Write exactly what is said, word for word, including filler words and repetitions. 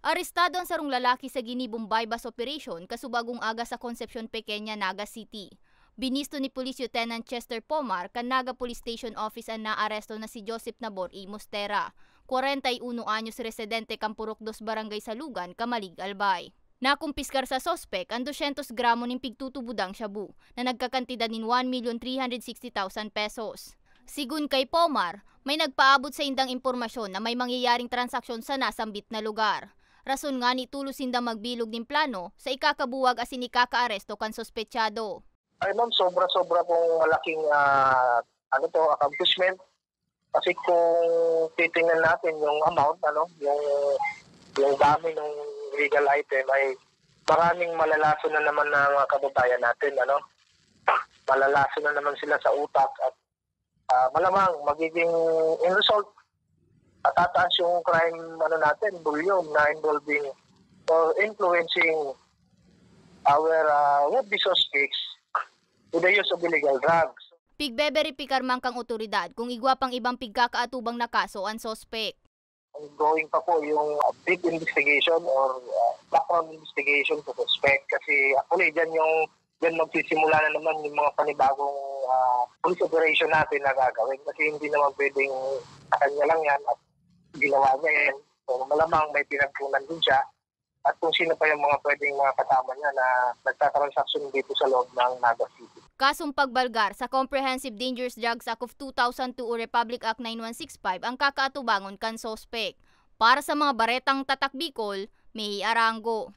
Arestado an sarong lalaki sa ginibong buy-bust operation kasubagong aga sa Concepcion Pequeña, Naga City. Binisto ni Police Lieutenant Chester Pomar kan Naga Police Station Office an naaresto na si Joseph Nabor Imostera, kwarenta y uno anyos, residente kan Purok Dos, Barangay Salugan, Camalig, Albay. Nakumpiskar sa suspek an dosyentos gramo nin pigtutubudang shabu na nagkakantidad nin one million three hundred sixty thousand pesos. Sigun kay Pomar, may nagpaabot saindang impormasyon na may mangyayaring transaksyon sa nasambit na lugar. Rason ngani tolos sindang magbilog nin plano sa ikakabuwag asin ikakaaresto kan suspetsado. Ay ma'am, sobra-sobra pong malaking ah, ano to, accomplishment. Kasi kung titingnan natin yung amount, ano, yung yung dami ng illegal item ay maraming malalaso na naman na mga kababayan natin, ano. Malalaso na naman sila sa utak at ah, malamang magiging in result, tataas yung crime ano natin, volume na involving or influencing our uh, would-be suspects with the use of illegal drugs. Pigbeberipikar man kan otoridad kung igwa pang ibang pigkakaatubang na kaso an suspek. Ongoing pa po yung uh, deep investigation or uh, background investigation sa suspect kasi actually dyan yung dyan magsisimula na naman yung mga panibagong uh, police operation natin na gagawin kasi hindi naman pwedeng sa kanya lang yan at ginawa niya yan. So malamang may pinagkunan din siya at kung sino pa yung mga pwedeng mga kasama niya na nagtatransaksyon dito sa loob ng Naga City. Kasong pagbalgar sa Comprehensive Dangerous Drugs Act of two thousand two o Republic Act nine one six five ang kakaatubangon kan suspek. Para sa mga baretang Tatak Bicol, May Arango.